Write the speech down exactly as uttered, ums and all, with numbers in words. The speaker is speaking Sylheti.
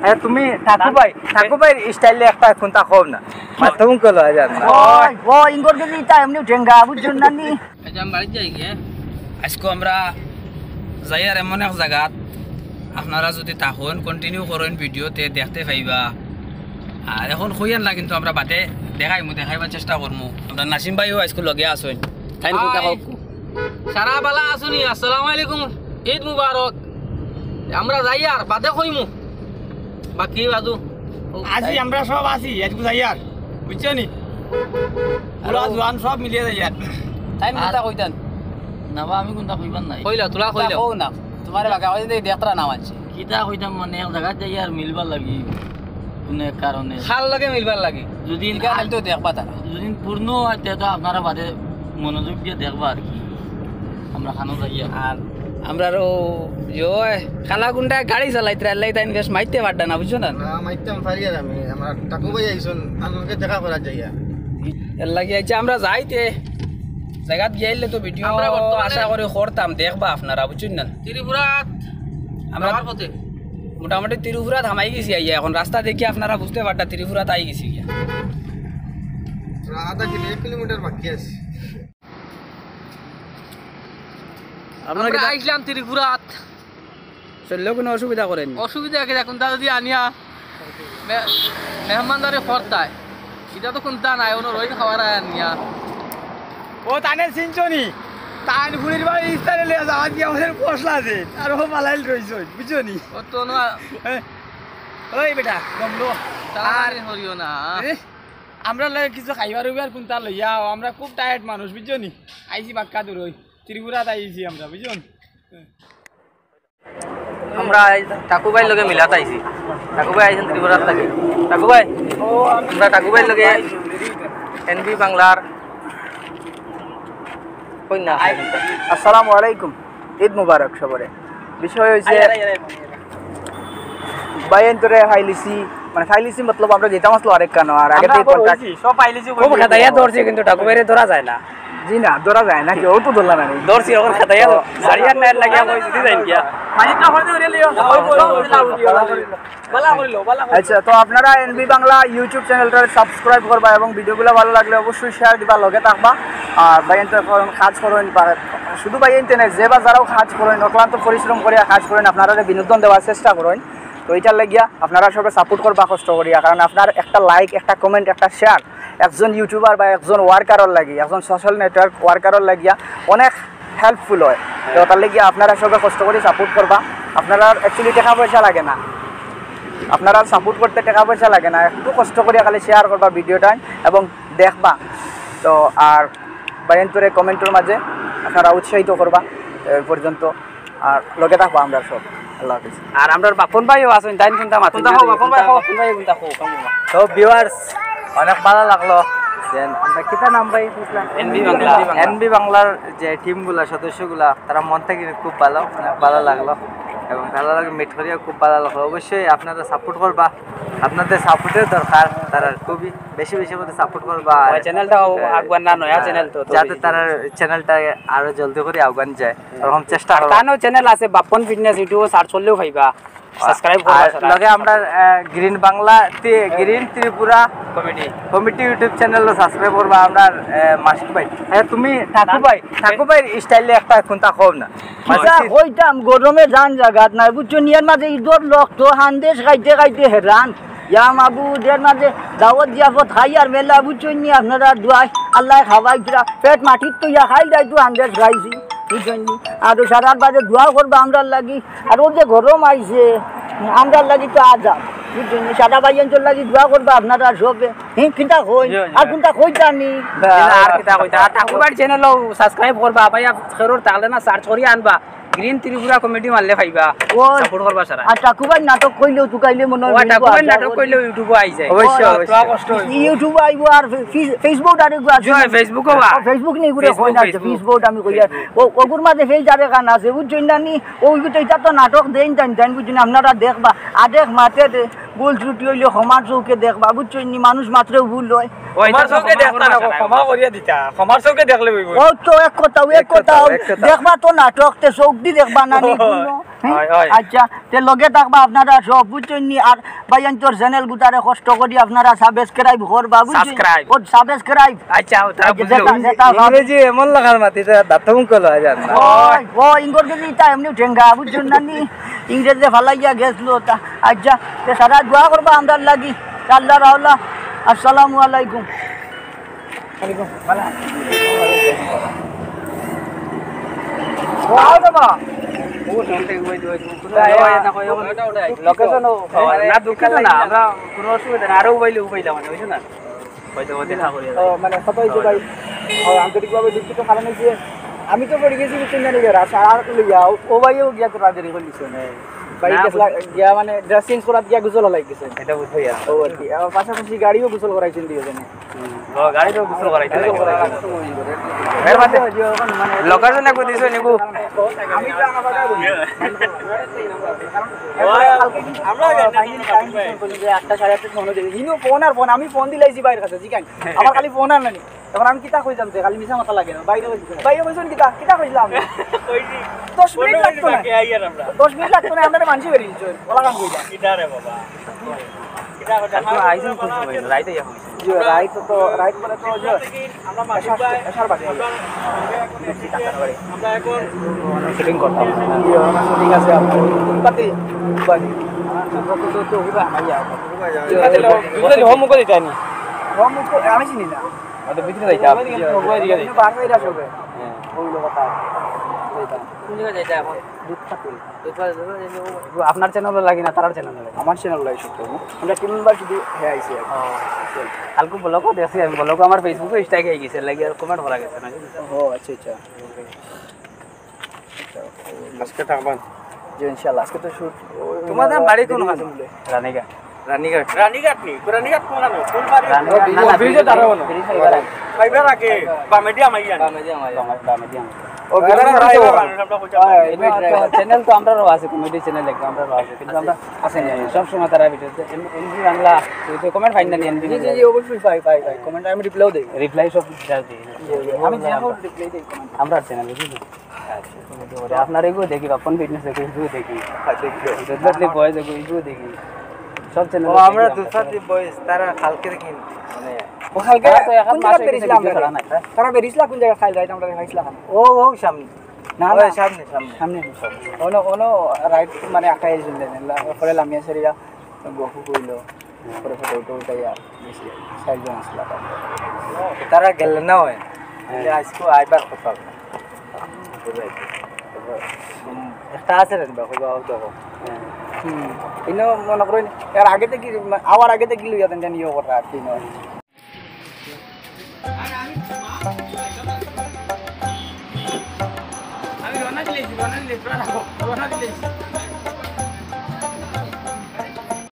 আরে তুমি ঠাকু ভাই, ঠাকু ভাইর স্টাইলে একটা কুন্তা কও না। মাথা মুখ লওয়া যায় না। ওই, ও ইনকর গেছে ইতা এমনি ঠেঙ্গা, বুঝছইন না নি? আচ্ছা, আমি বাড়িত যাই গিয়া। আইজকু আমরা যাইয়ার এমন এক জাগাত, আপনারা যুদি থাকইন, continue করইন ভিডিওতে দেখতে পাইবা। আর অখন কইয়ার না, কিন্তু আমরা বাদে দেখাইমু, দেখাইবার চেষ্টা করমু। আমরার নাসিম ভাইও আইজকু লগে আছইন। তাইন কুন্তা হাই। কউক্কু। সারা বালা আছইন নি? আসসালামু আলাইকুম, ঈদ মুবারক। আমরা যাইয়ার, বাদে কইমু। বাকি বাদু। আছি, আমরা সব আছি, আইজকু যাইয়ার, বুঝছো নি? বুড়া জোয়ান সব মিলিয়া যাইয়ার। তাইন কুন্তা কইতাইন? না বা, আমি কুন্তা কইবার নাই। কইলাও, তুরা কইলাও। কও না, তুমারে বাকি অউ যে দেখতারা না মানছে। কিতা কইতাম মানে, এক জাগাত যাইয়ার মিলবার লাগি, কুনু এক কারণে। কার লগে মিলবার লাগি? যুদি ইনকা তো দেখবা তারা। যুদি পূর্ণ অয়, তে তো আপনারা বাদে মনোযোগ দিয়া দেখবা আর কি। আমরা খানো যাইয়ার। আর আমরারও ইয়ে, কালা গুন্ডা গাড়ি চালাইতরা, এরলাগি তাইন বেশ মাইতে পাররা না, বুঝছো না? না, মাইতাম পারি আর আমি, আমার ঠাকু ভাই আইছইন, তান লগে দেখা করাত যাইয়ার। এরলাগি আইছি আমরা যাইতে, জাগাত গিয়া আইলে তো ভিডিও আমরা বর্তমানে আশা করি করতাম, দেখবা আপনারা, বুঝছইন না? ত্রিপুরাত আমরা যাওয়ার পথে। মোটামুটি ত্রিপুরাত হামাই গেছি আইয়া, অখন রাস্তা দেখিয়া আপনারা বুঝতে পাররা ত্রিপুরাত আই গেছি গিয়া। আধা কিলো, এক কিলোমিটার বাকি আছে। আপনারা আমরা কিতা আইছলাম ত্রিপুরাত। চললেও কুনু অসুবিধা করেনি? অসুবিধা কিতা, কুন্তা যুদি আনিয়া মে-, মেহমানদারি করতায়। ইটা তো কুন্তা নাই, অনো রইন খাওয়ার আয় আনিয়া। ও তানে চিনছো নি? তাইন ফুড়ির বাড়ি ইস্তারে লইয়া যাওয়া দিয়া আমাদের পশলা আছে। আর ও বালাইল রইছে, বুঝছো নি? ও তো না। হ্যাঁ। ওই বেটা, গমলো। তাড়াতাড়ি আর করিও না। এ, আমরা লগে কিছু খাইবার উইবার কুন্তা লইয়া আও, আমরা খুব টায়ার্ড মানুষ, বুঝছো নি? আইছি বাক্কা দূর ওই। ত্রিপুরাত আইছি আমরা, বুঝছো নি? আমরা আইজ ঠাকু ভাইর লগে মিলাত আইছি। ঠাকু ভাই আইছইন ত্রিপুরার লাগি। ঠাকু ভাই, আমরা ঠাকু ভাইর লগে এনবি বাংলার কই না? আসসালামু আলাইকুম, ঈদ মুবারক সবরে। বিষয় হইছে, ভাইয়াইন্তরে ফাইলিছি, মানে ফাইলিছি মতলব আমরা যেতাম আসলো আরেক কানো, আর আগে আমরা থেকে আবার কন্ট্যাক্ট হইছি, সব ফাইলিছি, খুব খেদাইয়া ধরছি, কিন্তু ঠাকু ভাইরে ধরা যায় না। জি না, ধরা যায় না, কেউ তো ধরলা না। ধরছি, অখন খেদাইয়া তো, ধর। সারিয়ার নাইট লাগিয়া কই যদি যাই গিয়া। আচ্ছা, তো আপনারা এনবি বাংলা YouTube চ্যানেলটা সাবস্ক্রাইব করবা এবং ভিডিওগুলো ভালো লাগলে অবশ্যই শেয়ার দিবা, লগে থাকবা। আর ভাইয়াইন্তে অখন কাজ করইন, বা শুধু ভাইয়াইন্তে নায়, যে বা যারাও কাজ করইন, অক্লান্ত পরিশ্রম করিয়া কাজ করইন, আপনারারে বিনোদন দেওয়ার চেষ্টা করইন। তো ইটার লাগিয়া আপনারা সবে সাপোর্ট করবা কষ্ট করিয়া, কারণ আপনার একটা লাইক, একটা কমেন্ট, একটা শেয়ার একজন ইউটিউবার বা একজন ওয়ার্কারর লাগি, একজন সোশ্যাল নেটওয়ার্ক ওয়ার্কারর লাগিয়া অনেক হেল্পফুল হয়। তো তার লাগিয়া আপনারা সবে কষ্ট করি সাপোর্ট করবা। আপনারা অ্যাকচুয়ালি টেকা পয়সা লাগে না, আপনারা সাপোর্ট করতে টেকা পয়সা লাগে না, একটু কষ্ট করিয়া খালি শেয়ার করবা ভিডিওটা এবং দেখবা। তো আর ভাইয়াইন্তরে কমেন্টর মাঝে আপনারা উৎসাহিত করবা। এই পর্যন্ত, আর লগে থাকবা আমরা সব। আল্লাহ হাফিজ। আর আমরার বাপন ভাইও আছইন, তাইন কুন্তা মাতইন। কুন্তা কও, বাপন ভাই, কও। বাপন ভাই কুন্তা কও। তো ভিউয়ার্স, অনেক ভালা লাগলো। দেন আমরা কিতা নাম ভাই বুঝলাম? এনবি বাংলা। এনবি বাংলার যে টিমগুলা, সদস্যগুলা, তারা মন থাকি খুব ভালা, অনেক ভালা লাগলো। এবং তারার লগে মিট করিয়া খুব ভালা লাগলো। অবশ্যই আপনারা সাপোর্ট করবা, আপনাদের সাপোর্টের দরকার তারার খুবই। বেশি বেশি করে সাপোর্ট করবা। আর, ওই চ্যানেলটা আহ, আগুয়ান না, নয়া আহ, চ্যানেল তো, তো যাতে বেশি তারার চ্যানেলটা আরো জলদি করি আগুয়ান যায়, ওরকম চেষ্টা আর করবা। তানও চ্যানেল আছে, বাপ্পন ফিটনেস, YouTube সার্চ করলেও পাইবা। সাবস্ক্রাইব করবা আর সারা। লগে আমরা, আহ, গ্রিন বাংলা তি-, গ্রিন ত্রিপুরা কমেডি। কমিটি YouTube চ্যানেলও সাবস্ক্রাইব করবা। আমরা, আহ, মাসুক ভাই, আচ্ছা, তুমি ঠাকু ভাই, ঠাকু ভাইর স্টাইলে একটা কুন্তা কও না। কিতা কইতাম, গরমে জান জাগাত নাই, বুঝছো নি? এর মাঝে ইদর লগ তো হান্দেশ খাইতে খাইতে হেরান। ইয়া মাবুদ, এর মাঝে দাওয়াত জিয়াফত খাইয়ার মেলা, বুঝছো নি? আপনারা দোয়ায় আল্লায় খাওয়াইতরা, পেট মাটিত তো ইয়া খাইল যাইতো হান্দেশ খাইছি, বুঝছো নি? আর সারার বাদে দোয়া করবা আমরার লাগি। আর ও যে গরম আইছে, আমরার লাগি তো আজাব, বুঝছো নি? সারা ভাইয়াইন্তর লাগি দোয়া করবা আপনারা সবে। হি, কিতা কই? জি, জি। আর কুন্তা কইতা নি? না, আর কিতা কইতা? আর ঠাকু ভাইর চ্যানেলও সাবস্ক্রাইব করবা, ভাই, আর খেরোর তাহলে না সার্চ করি আনবা। গ্রিন ত্রিপুরা কমেডি মারলে পাইবা। ও, সাপোর্ট করবা সারা। আর ঠাকু ভাইর নাটক কইলেও তুকাইলে মনে হয় ও, ঠাকু ভাইর নাটক কইলেও YouTube-ও আই যায়। অবশ্যই, ও, অবশ্যই। কষ্ট হইব। YouTube-ও আইব আর ফে-, ফে-, Facebook আরেকগু আছে। জি, Facebook-ও বা। Facebook নি ঘুরে Facebook, কই না, Facebook। Facebook আমি কই আর। Facebook। ও, ওগুর মাঝে পেজ আরেকখান আছে, বুঝছইন না নি? ওই তো, এটা তো নাটক দেইন, জান, জান, বুঝছইন, আপনারা দেখবা। আদেক মাতে দে। ভুল ত্রুটি হইলে ক্ষমার চোখে দেখবা, বুঝছো নি? মানুষ মাত্র ভুল হয়। ও, এটা ক্ষমার তো চোখে ক্ষমা দেখতা করা না, ছাড়া ক্ষমা করিয়া দিতা, ক্ষমার চোখে দেখলে হইব। ও তো এক কথা, এক কথা, এক কথা। দেখবা তো নাটক, তে চোখ দি দেখবা না নি, ও। বুঝলো? হ্যাঁ? হয়, হয়। আচ্ছা, তে লগে থাকবা আপনারা সব, বুঝছইন নি? আর ভাইয়াইন্তর channel গুতারে কষ্ট করি আপনারা subscribe করবা, বুঝছইন? Subscribe। ও, subscribe। আচ্ছা, ও তারা আচ্ছা, বুঝলো। যেটা, যেটা সব ইংরেজি এমন লাগার মাতিছে, দাঁত মুখ খোলা যায় না। ওই, ও ইংরেজি ইতা এমনি ঠেঙ্গা, বুঝছইন না নি? ইংরেজি ফালাইয়া গেছলো তা। আচ্ছা, তে সারা দোয়া করবা আমরার লাগি। আল্লাহ রাওলা। আসসালামু আলাইকুম। Location ও না, দুঃখিত না, আমরা কোনো অসুবিধা না, আরো উবাইলে উবাইলাম, বুঝছো না? হয়তো দেখা করি। ও, মানে, সবাই যে ভাই, ও, আন্তরিকভাবে দুঃখিত, কারণ হচ্ছে আমি তো পড়ে গেছি, বুঝছেন, জানি বেড়া, আর আর তো লইয়া, ও, ও ভাইও গিয়া তো রাজের ইগো লিখছে। ভাই না, গেছলা, গিয়া মানে, dress change করাত গিয়া গোসল হলাই গেছে। এটা বুঝতে পারছি। ও, আর কি, আমার পাশাপাশি গাড়িও গোসল করাইছেন দুইজনে। হুম। ও, গাড়ি তো গোসল করাইতে লাগে। এর বাদে location একটু দিছো নিকু। আমি তো আমার বাগায় বলি। আমরা কালকে কিন্তু আমরা time, time দিছি, বলি যে আটটা, সাড়ে আটটার সময় দিই। ইনো ফোন আর ফোন, আমি ফোন দিলাইছি ভাইর কাছে, জিকান। আমার খালি ফোন আর নানি। এখন আমি কিতা কইতাম যে খালি মিছা মাত লাগে না। বাইরে কইছি। বাইরে কইছেন কিতা? কিতা কইছিলাম? দশ মিনিট লাগতো না। দশ মিনিট লাগতো না, আপনারা মানছি বেরিয়ে দিচ্ছেন। ওলা কাম কইলা। কিতা রে বাবা? আইসেন কোন সময়? রাইতে যখন। জি, রাইত তো, রাইত মানে তো যে আমরা মাসিক এশার, ভাই, এশার বাদে। আমরা এখন shooting করতাম। জি, আমার shooting আছে আপনার। পাতি, বাড়ি। তো, তো, তো, হুদা, আইয়া। জি, জি, জি, হোম করে দিতে আনি। হোম করে, আমি চিনি না। ওটা ভিতরে যাইতে হবে। কিন্তু বার হয়ে আসবে। হ্যাঁ। ওই লোকটা। কোন জায়গায় যাইতে এখন? দুধ খাতে। দুধ খাতে, দুধ খাতে, দুধ খাতে। আপনার channel লাগি না, তারার channel লাগি? আমার channel লাগি সব করবো। আমরা team member শুধু হ্যাঁ আইছি আর কি। ও। কালকে vlog ও দেখছি আমি, vlog ও আমার Facebook ও Insta ও আই গেছে, লাগি আর comment করা গেছে না। ও, আচ্ছা, আচ্ছা। আজকে থাকবেন? জি, ইনশাআল্লাহ। আজকে তো shoot, ও, তোমাদের বাড়ি কোন ওখানে? রানীঘাট। রানীঘাট। রানীঘাট নি? রানীঘাট কোন রানী? কোন বাড়ি? রানীঘাট, না, না, ব্রিজে দাঁড়াবো না। ব্রিজে দাঁড়াবো। পাইবার আগে বামেদি আমাই জানি। বামে-, বামেদি আমাই। ও, রানীঘাট বিধানসভা রায় রায় বাবা। বাবা। আমরা কইতাম। হ্যাঁ, এই তো channel তো আমরারও আছে, comedy channel একটা আমরারও আছে, কিন্তু আমরা আছে নি, সব সময় তারা ভিডিও, এম-, এমডি বাংলা, তো comment পাইন না নি, এমডি জি, জি, বাংলা? জি, অবশ্যই পাই, পাই, পাই। Comment আমি reply ও দেই। Reply সব যা দেই। জি, জি, আমি যে হোক reply দেই comment। আমরার channel, বুঝলি? আচ্ছা, comedy করে। আপনার এগুলো দেখি, বাপন ফিটনেস দেখি, এগুলো দেখি। হ্যাঁ, দেখি। Definitely boys দেখি, এগুলো দেখি। সব channel ও, দেখি আমরা আমরা। দুসাদি boys, তারা কালকে দেখি, মানে, ও, কালকে তারা তো এক কোন মাস জায়গায় হয়ে গেছে বেরিয়েছিলাম video আমরা? ছাড়া নাই। তারা বেরিয়েছিলাম কোন জায়গায়? খাইল রাইত আমরা খাইছিলাম। ও, ও, সামনে। না, ওই না। সামনে, সামনে। সামনে। অন্য, অন্য রাইত মানে আকাই জুন দেন, পরে লামিয়া সেরিয়া গফু কইলো। পরে ফটো উঠো উঠাইয়া বেশি চারজন আসলা। তারা গেলে না হয়, হ্যাঁ। আজকে আইবার কথা। হুম, একটা আছে রে, দেখো, বাবা, দেখো। হ্যাঁ। হুম, ইনো মনে করো, এর আগে তো কি, আওয়ার আগে তো কি লইয়া তেন জানি ইয়ে করা আর কি নয়। আমি রওনা দিলেছি, রওনা দিলেছি, রওনা দিলেছি।